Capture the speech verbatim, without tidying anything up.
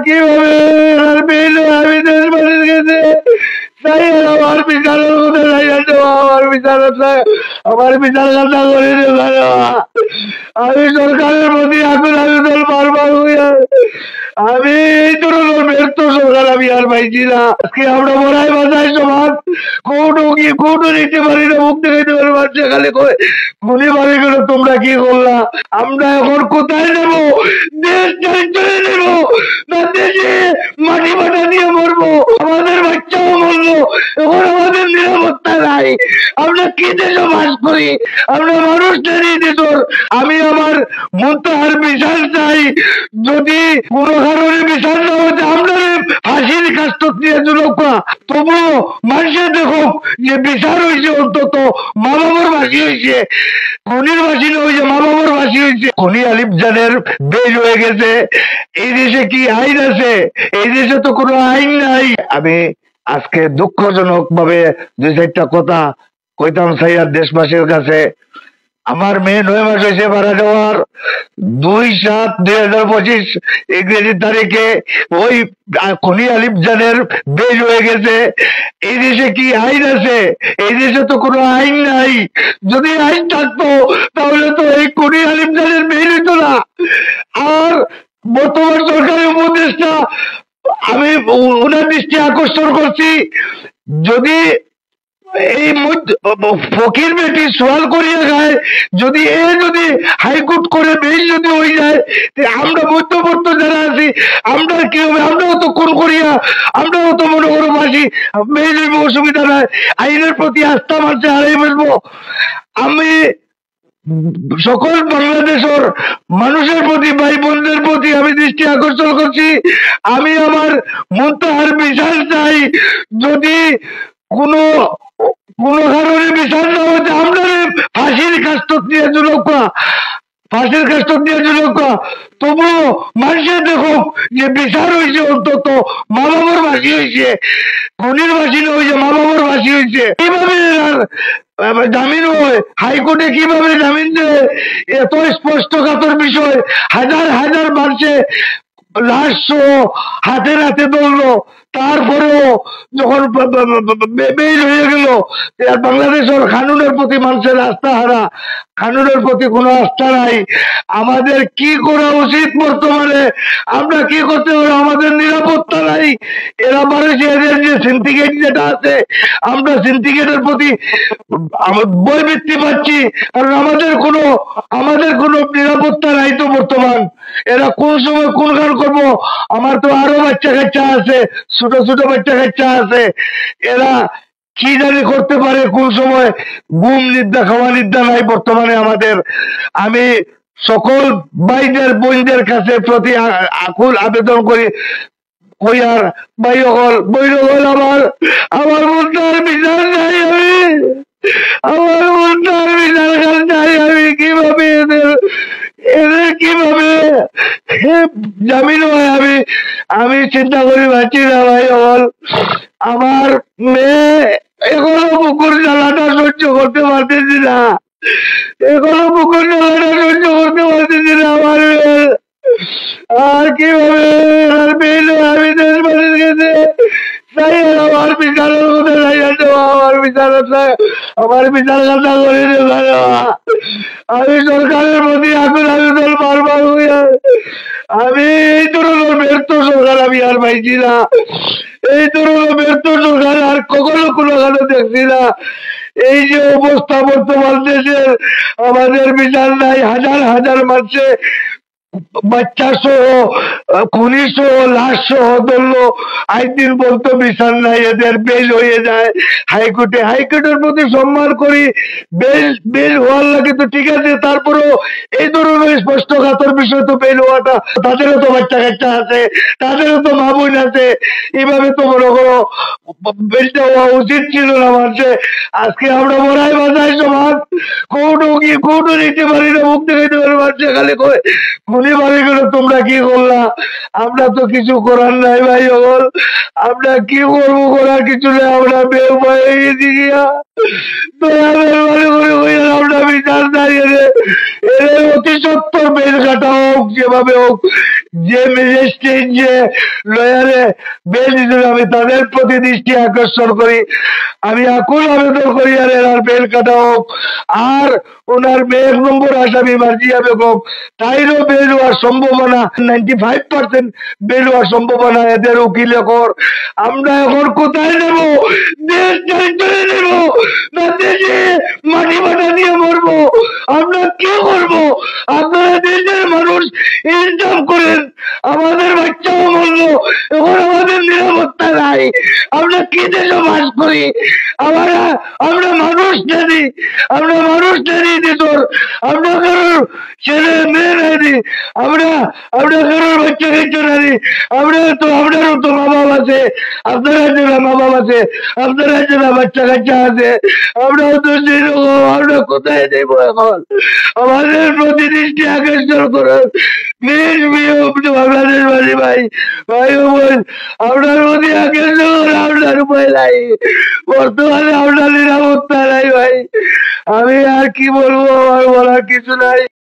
কিভাবে আর পেইল আমি দেশবাসীর কাছে তাই আর আমার বিচারের মধ্যে যাইয়া দেওয়া, আমার বিচার আছে, আমার বিচার কথা করে দেওয়া। আমি সরকারের প্রতি আকুল আবেদন বারবার হইয়া আমি এই ধরনের ব্যর্থ সরকার আমি আর পাইছি না। আজকে আমরা মরাই বাজাই সমাজ, কোর্টও কি কোর্টও নিতে পারি না, মুখ দেখাইতে পারি না, মানুষে খালি কয়, "গুলি বাড়ি গেল, তোমরা কি করলা?" আমরা এখন কোথায় নেব? দেশ ছেড়ে চলে নেব, না দেশে মাটি ফাটা দিয়ে মরবো? আমাদের বাচ্চাও মরলো, এখন আমাদের নিরাপত্তা নাই। আমরা কি দেশে বাস করি? আমরা মানুষ নেই দেশর। আমি আমার মুনতাহার বিচার চাই। যদি কোনো কারণে বিচার না হইতে আমরা ফাঁসির কাস্টত নিয়ে দিলকা, তবুও মানুষে দেখুক যে বিচার হইছে, অন্তত মা বাবার ফাঁসি হইছে, খুনির ফাঁসি না হইছে, মা বাবার ফাঁসি হইছে। খুনি আলিফ জানের বেইল হয়ে গেছে। এই দেশে কি আইন আছে? এই দেশে তো কোনো আইন নাই। আমি আজকে দুঃখজনক ভাবে দুই চারটা কথা কইতাম চাইয়ার দেশবাসীর কাছে। আমার মেয়ে নয় মাস হয়েছে মারা যাওয়ার, দুই সাত দুই হাজার পঁচিশ ইংরেজি তারিখে ওই, আহ, খুনি আলিফ জানের বেইল হয়ে গেছে। এই দেশে কি আইন আছে? এই দেশে তো কোনো আইন নাই। যদি আইন থাকতো, তাহলে তো এই খুনি আলিফ জানের বেইল হইতো না। আর বর্তমান সরকারি উপদেষ্টা, আমি উ-, ওনার দৃষ্টি আকর্ষণ করছি, যদি এই মধ্য-, ফকির বেটি সওয়াল করিয়া খায়, যদি এ যদি হাইকোর্ট করে বেইল যদি হয়ে যায়, তে আমরা মধ্যবর্তী যারা আছি, আমরা কি হবে? আমরাও তো খুন করিয়া, আমরাও তো মনে করো ফাঁসি, বেইল হইব, অসুবিধা নাই। আইনের প্রতি আস্থা মানছে হারাই ফেলবো। আমি সকল বাংলাদেশর মানুষের প্রতি, ভাই বোনদের প্রতি আমি দৃষ্টি আকর্ষণ করছি। আমি আমার মুনতাহার বিচার চাই। যদি কোনো, কোনো কারণে বিচার না হইতে আমরা ফাঁসির কাস্টত নিয়ে দিলকা, ফাঁসির কাস্টত নিয়ে দিলকা, তবুও মানুষে দেখুক যে বিচার হইছে, অন্তত মা বাবার ফাঁসি হইছে, খুনির ফাঁসি না হইছে, মা বাবার ফাঁসি হইছে। এইভাবে আর আবার জামিন হয়, হাইকোর্টে কিভাবে জামিন দেয়? এত স্পষ্টকাতর বিষয়। হাজার হাজার মানুষে লাশ সহ হাতে নাতে ধরলো, তারপরেও যখন ব-, ব-, ব-, ব-, বে-, বেইল হয়ে গেল, আর বাংলাদেশের কানুনের প্রতি মানুষের আস্থা হারা, কানুনের প্রতি কোনো আস্থা নাই। আমাদের কি করা উচিত বর্তমানে? আমরা কি করতে পারি? আমাদের নিরাপত্তা নাই। এরা মানুষ, এদের যে সিন্ডিকেট যেটা আছে, আমরা সিন্ডিকেটের প্রতি আমার ভয় বৃদ্ধি পাচ্ছি, কারণ আমাদের কোনো, আমাদের কোনো নিরাপত্তা নাই তো বর্তমান। এরা কোন সময় কোন কাম করবো? আমার তো আরো বাচ্চা কাচ্চা আছে, ছোট ছোট বাচ্চা কাচ্চা আছে, এরা কি জানি করতে পারে কোন সময়। ঘুম নিদ্রা, খাওয়া নিদ্রা নাই বর্তমানে আমাদের। আমি সকল ভাইদের বোনদের কাছে প্রতি আ-, আকুল আবেদন করি, কইয়ার ভাই অকল, বইন অকল, আমার, আমার মুনতাহার বিচার চাই আমি, আমার মুনতাহার বিচার খান চাই আমি। কিভাবে এদের, এদের কিভাবে এ জামিন হয়? আমি, আমি চিন্তা করি পাচ্ছি না ভাই অকল। আমার মেয়ে এখনো বুকুর জ্বালাটা সহ্য করতে পারতেছি না, এখনো বুকুর জ্বালাটা সহ্য করতে পারতেছি না আমার মেয়ে। আর কিভাবে আর পেইলে আমি দেশবাসীর কাছে চাই আর আমার বিচারের মধ্যে চাই আর দেওয়া, আমার বিচার আছে, আমার বিচার কথা করে দেওয়া। আমি সরকারের প্রতি আকুল আবেদন বারবার হইয়া আমি এই ধরনের ব্যর্থ সরকার আমি আর পাইছি না। এই ধরনের ব্যর্থ সরকার আর কখনো কোনো কালে দেখছি না। এই যে অবস্থা বর্তমান দেশের, আমাদের বিচার নাই, হাজার হাজার মানুষে বাচ্চা সহ, আহ, খুনি সহ, লাশ সহ ধরলো, আইন দিন বলতো বিচার নাই, এদের বেইল হয়ে যায় হাইকোর্টে। হাইকোর্টের প্রতি সম্মান করি, বেইল, বেইল হওয়ার লাগে তো ঠিক আছে, তারপরেও এই ধরনের স্পষ্টকাতর বিষয় তো বেইল হওয়াটা, তাদেরও তো বাচ্চা কাচ্চা আছে, তাদেরও তো মা বোন আছে, এইভাবে তো মনে করো বেইলটা হওয়া উচিত ছিল না মানুষের। আজকে আমরা মরাই বাজাই সমাজ, কোর্টও কি কোর্টও নিতে পারি না, মুখ দেখাইতে পারি না, মানুষে খালি কয়, "গুলি মারি গেল, তোমরা কি করলা?" আমরা তো কিছু করার নাই ভাই অকল, আমরা কি করবো, করার কিছু নেই, আমরা বেউপায় হয়ে গেছি গিয়া। দয়া মেহরবানি করে কইয়া আমরা বিচার চাই এরে, এরে অতি সত্বর বেইল কাটা হোক, যেভাবে হোক। যে ম্যাজিস্ট্রেট, যে লয়ারে বেল দিছিল, আমি তাদের প্রতি দৃষ্টি আকর্ষণ করি। আমি আকুল আবেদন করি, আর এরার বেল কাটা হোক। আর ওনার মে-, এক নম্বর আসামি মার্জিয়া বেগম, তাইরও বেল হওয়ার সম্ভাবনা, নাইনটি ফাইভ পার্সেন্ট বেল হওয়ার সম্ভাবনা। এদের উকিল এখন, আমরা এখন কোথায় নেব? দেশ ছেড়ে চলে নেব, না দেশে মাটি বাটা দিয়ে মরবো? আমরা কি করব? আপনারা দেশের মানুষ ইনসাফ করেন। আমাদের বাচ্চাও মরলো, এখন আমাদের নিরাপত্তা নাই। আমরা কি দেশে বাস করি? আমরা, আমরা মানুষ নানি, আমরা মানুষ নানি দেশর। আমরা কারোর ছেলে মেয়ে নানি, আমরা, আমরা কারোর বাচ্চা কাচ্চা নানি। আমরা তো, আমরারও তো মা বাবা আছে, আপনারা যারা মা বাবা আছে, আপনারা যারা বাচ্চা কাচ্চা আছে, আমরাও তো সেই রকম। আমরা কোথায় যাইব এখন? আমাদের প্রতি দৃষ্টি আকর্ষণ করুন, প্লিজ। বাংলাদেশবাসী ভাই, ভাই ও বোন, আপনার প্রতি আকর্ষণ করুন, আপনার উপায় নাই। বর্তমানে আপনার নিরাপত্তা নাই ভাই। আমি আর কি বলবো, আমার বলার কিছু নাই।